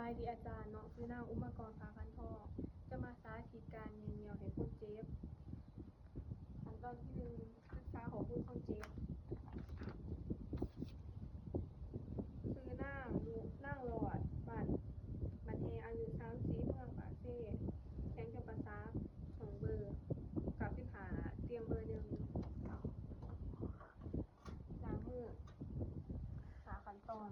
ບາຍດີອາຈານເນາະ, ຊື່ນາງ ອຸມມະກອນ ພາຄັນທອງ ຈະມາສາທິດການຍ່ອງຍ່ຽວໃຫ້ຄົນເຈັບ. ຂັ້ນຕອນທີໜຶ່ງ ສຶກສາຂໍ້ມູນຄົນເຈັບ. ຊື່ນາງ ນາງຫຼອດ ບ້ານ ບ້ານແຮ ອາຍຸສາມສິບ ເມືອງປາກເຊ, ແຂວງຈຳປາສັກ, ຫ້ອງເບີເກົ້າສິບຫ້າ, ຕຽມເບີໜຶ່ງ. ລ້າງມື ຫ້າຂັ້ນຕອນ.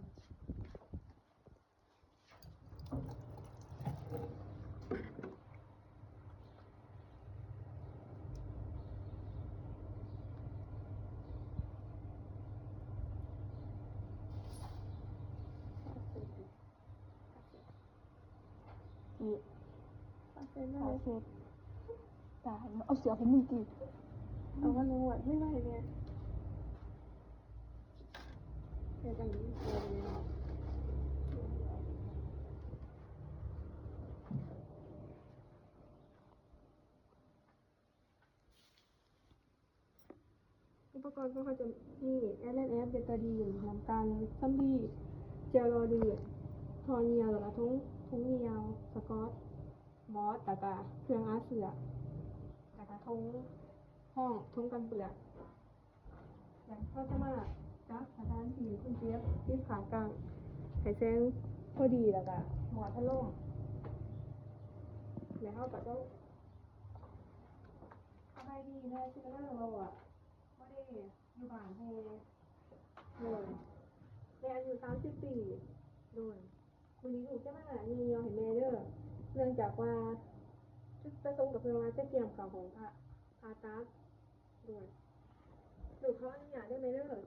ນີ້ ເອົາເຊັດ ຕາຍ ເອົາເສື້ອໃຫ້ມຶງຕິ ເອົາມານວດໃຫ້ໄວແດ່. ເຮັດອັນນີ້ ເຮັດອັນນີ້. ອຸປະກອນຂອງເຮົາຈະມີ ແອລແອນແອຟ ເບຕາດີນ, ນ້ຳຕານ, ສຳລີ, ເຈວຫຼໍ່ລື່ນ, ທໍ່ຍ່ຽວ ແລ້ວກະຖົງ, ຖົງຍ່ຽວ, ສະກອດ, ມອດ, ແລ້ວກະເຄື່ອງອາເສື້ອ, ແລ້ວກະຖົງ ຫ້ອງ, ຖົງກັນເປື້ອນ. ແລ້ວເຮົາຈະມາຈັດສະຖານທີ່ຄົນເຈັບ, ຕິດຂາກາງໃຫ້ແສງພໍດີ ແລ້ວກະໝອດພັດລົມ. ແລ້ວເຮົາກະຈະ ສະບາຍດີ ແມ່ຊື່ນາງຫຼໍ່ ບໍ່ໄດ້ຢູ່ບ້ານແຮ ໂດຍ ແມ່ອາຍຸສາມສິບປີ ໂດຍ. ມື້ນີ້ລູກຈະມາຍ່ອງຍ່ຽວໃຫ້ແມ່ເດີ ເນື່ອງຈາກວ່າຈຸດປະສົງກະເພື່ອວ່າຈະກຽມເຂົ້າຫ້ອງຜ່າ ຜ່າຕັດ ໂດຍ. ລູກຂໍອະນຸຍາດເດີແມ່ເດີ.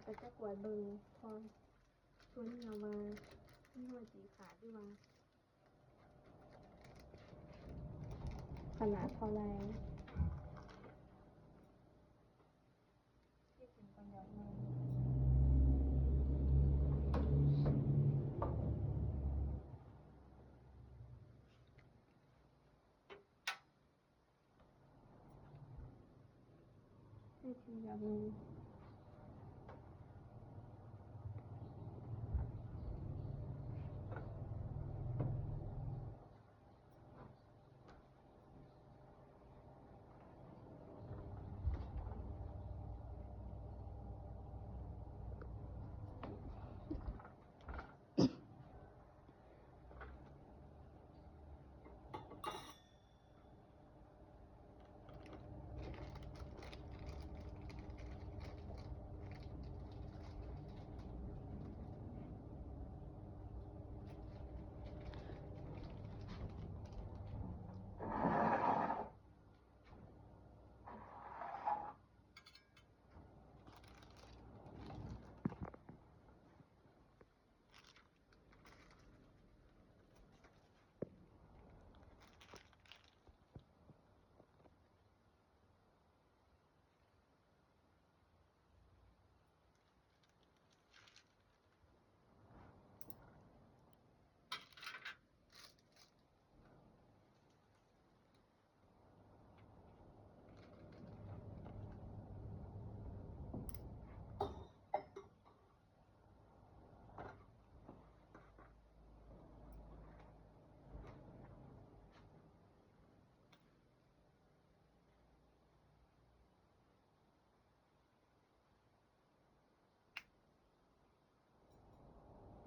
ກໍຈະກວດເບິ່ງ ເພາະສ່ວນເນື້ອວ່າມີຮອຍສີຂາດ ຫຼືວ່າຂະໜາດເທົ່າໃດ.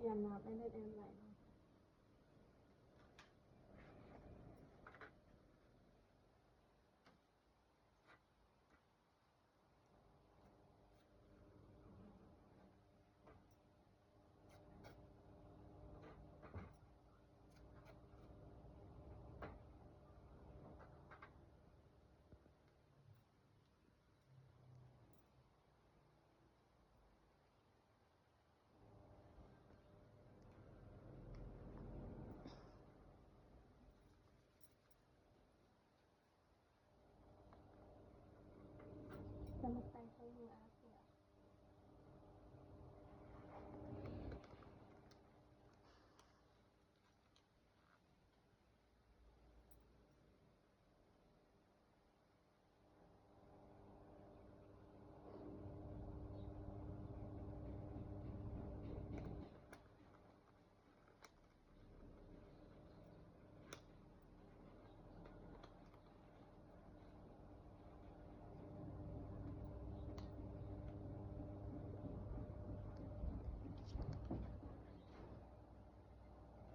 ຢ້ານນ້ຳໃນເລືອດແອນໄຫຼເນາະ. ຈະມາໃສ່ໃສ່ມືອາເສຍ.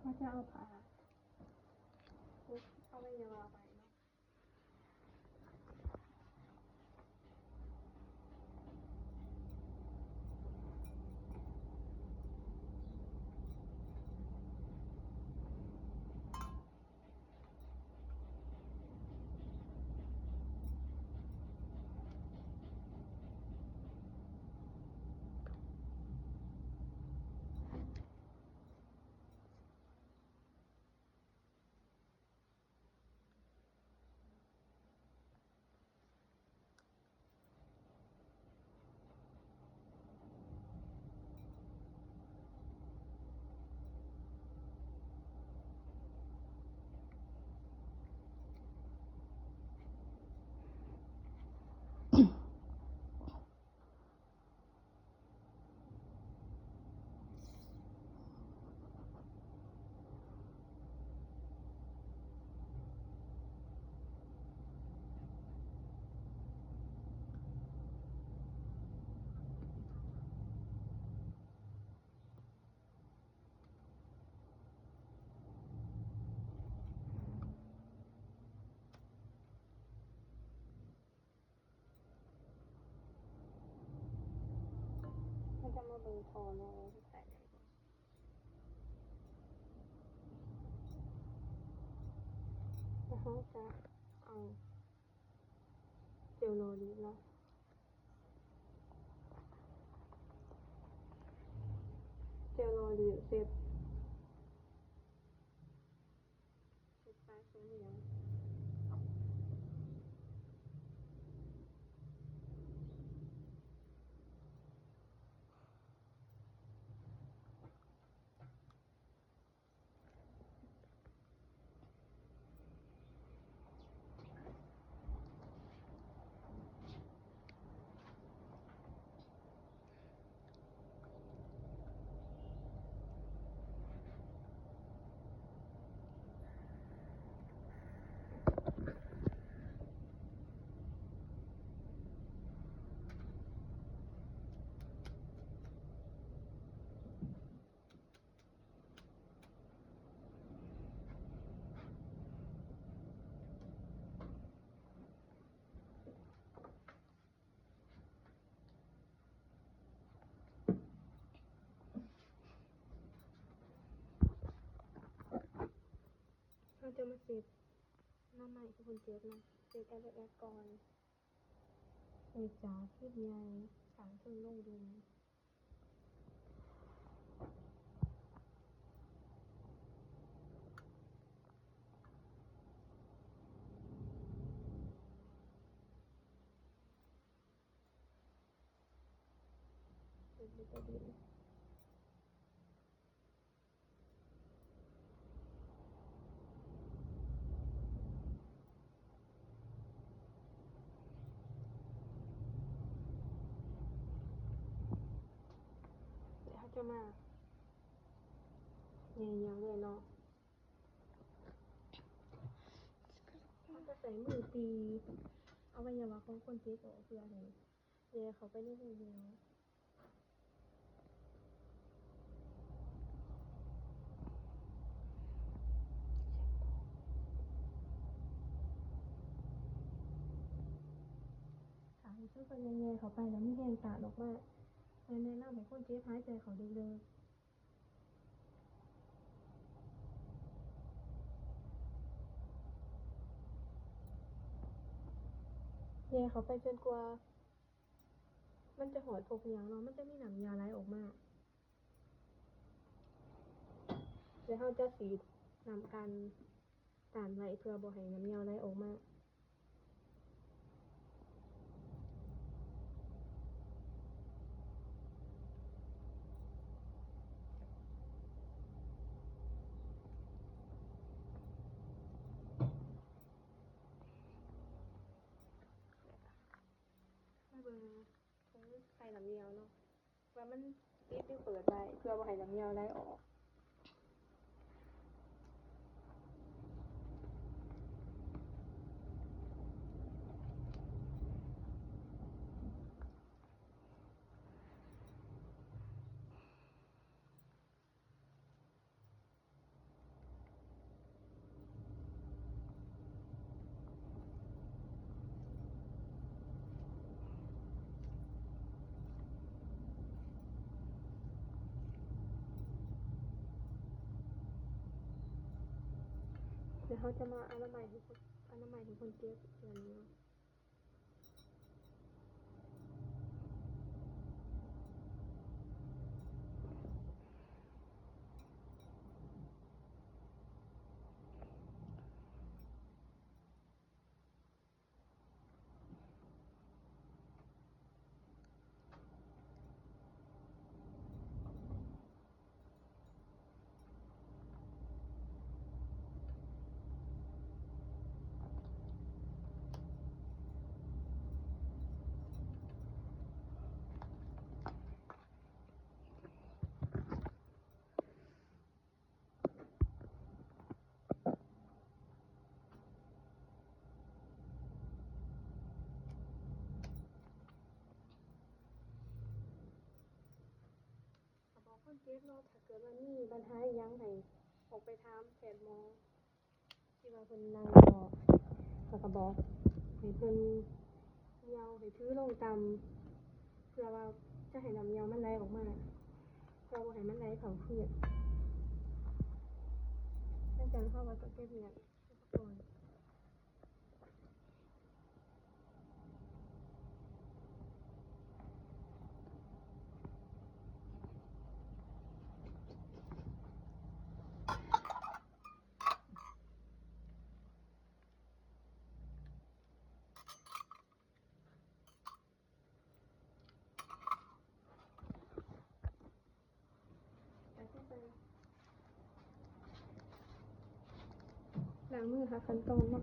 ເຮົາຈະເອົາຜ້າ ເອົາໄວ້ຢ່າວ່າໄປເນາະ. ເຮົາຈະມາເບິ່ງທໍ່ເນາະວ່າມັນໃສ່ໄດ້ບໍ່ ແລ້ວເຮົາຈະເອົາເຈວໂຣລີເນາະ. ບ ເຮັດປາກສັງຫຼຽວ. ເຮົາຈະມາເຊັດໜໍ່ໄມ້ທີ່ເພິ່ນເກັບເນາະ ເຊັດແອບແອບກ່ອນ ເພື່ອຈະເຮັດໃຫຍ່ ສ້າງເທິງລົງດຸ່ມ. ເປັນວິຕາມິນ ແລ້ວເຮົາຈະມາແຍ່ຍາວເລີຍເນາະ. ເຮົາຈະໃຊ້ມືຕີອະໄວຍະວະຂອງຄົນເຈັບອອກ ເພື່ອໃຫ້ແຍ່ເຂົ້າໄປໃນຮູແຍວ. ຖ້າໃຫ້ເຂົາໄປແຍ່ໆເຂົ້າໄປແລ້ວມີແຮງຕ້ານອອກມາ, ແລະ ແນະນຳໃຫ້ຄົນເຈັບຫາຍໃຈເຂົ້າເລິກໆ. ແຍ່ເຂົ້າໄປຈົນກວ່າມັນຈະຮອດພົກເຫຍື່ອເນາະ, ມັນຈະມີນ້ຳເຫຍື່ອໄຫຼອອກມາ ແລະ ເຮົາຈະສີດນ້ຳກັ່ນ ຕ້ານໄວ້ເພື່ອບໍ່ໃຫ້ນ້ຳເຫຍື່ອໄຫຼອອກມາ. ມາເບິ່ງ ໃສ່ນ້ຳເຫຍື່ອເນາະ ວ່າມັນປິດຫຼືເປີດໄວ້ ເພື່ອບໍ່ໃຫ້ນ້ຳເຫຍື່ອໄຫຼອອກ. ແລ້ວເຮົາຈະມາອະນາໄມໃຫ້ຄົນ ອະນາໄມໃຫ້ຄົນເຈັບເທື່ອໜຶ່ງເນາະ. ກະບອກຄົນເຈັບເນາະ ຖ້າເກີດວ່າມີບັນຫາອີ່ຫຍັງໃຫ້ອອກໄປຖາມແພດໝໍທີ່ວ່າເພິ່ນນັ່ງເນາະ ແລ້ວກະບອກໃຫ້ເພິ່ນຍ່າວ ໃຫ້ຖືລົງຕ່ຳ ເພື່ອວ່າຈະໃຫ້ນ້ຳຍ່າວມັນໄຫຼອອກມາ ເພື່ອບໍ່ໃຫ້ມັນໄຫຼເຂົ້າຄືນ. ຫຼັງຈາກເຮົາກະເກັບເຫຍື່ອ ເ ລ້າງມືຫາຂັ້ນຕອນເນາະ.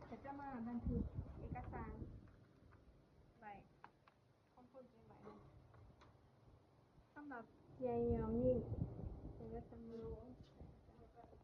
ກໍຈະມາບັນທຶກເອກະສານໄວ້ ຂອງຄົນເກັບໄວ້ນະ ສຳລັບເຈັ້າຍິງ ເປັນເວດສຳໂລງ.